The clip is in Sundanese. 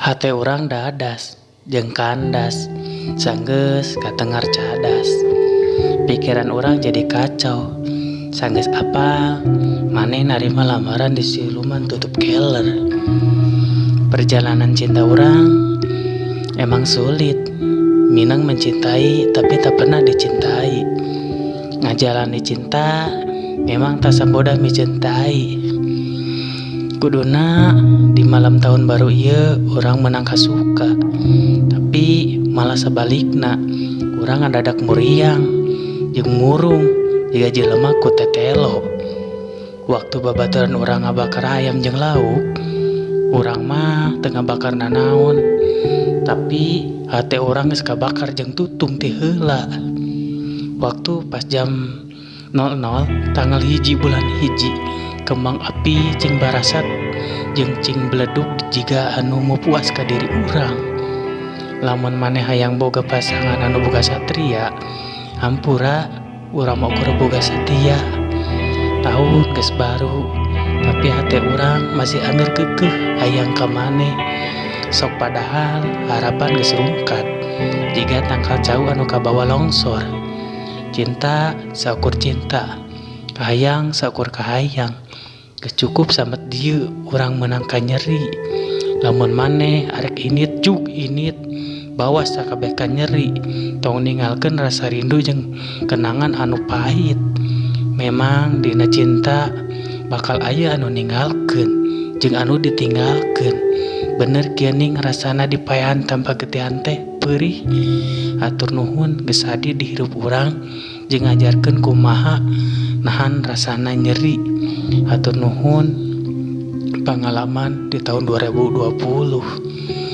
Hate urang dadas jeung kandas, sanggeus katengar cadas. Pikiran urang jadi kacau, sanggeus apal maneh narima lamaran di siluman tutup keler. Perjalanan cinta urang emang sulit, minang mencintai tapi tak pernah dicintai. Ngajalani cinta memang tak samudah mencintai. Kuduna di malam tahun baru ieu urang meunang kasuka, tapi malah sabalikna urang ngadadak muriang jeung murung jiga jelema ku tetelo. Waktu babaturan urang ngabakar ayam jeung lauk, urang mah teu ngabakar nanaon, tapi hate urang geus kabakar jeung tutung ti heula. Waktu pas jam 00 tanggal 1 bulan 1, kembang api cing barasat jeung cing beledug jiga anu mupuas ka diri urang. Lamun maneh hayang boga pasangan anu boga satria, hampura urang mah ukur boga satia. Tahun geus baru, tapi hate urang masih angger keukeuh hayang ka maneh. Sok padahal harapan geus rungkad, jiga tangkal cau anu kabawa longsor. Cinta saukur cinta, kahayang saukur kahayang. Geus cukup samet dieu urang meunang kanyeri. Lamun maneh arek indit jug indit, bawas sakabeh kanyeri. Tong ninggalkeun rasa rindu jeung kenangan anu pahit. Memang dina cinta bakal aya anu ninggalkeun jeung anu ditinggalkeun. Bener kieu rasana dipaehan tanpa getihan teh peurih. Hatur nuhun geus hadir di hirup urang jeung ngajarkeun kumaha nahan rasana nyeri. Hatur nuhun pangalaman di tahun 2020.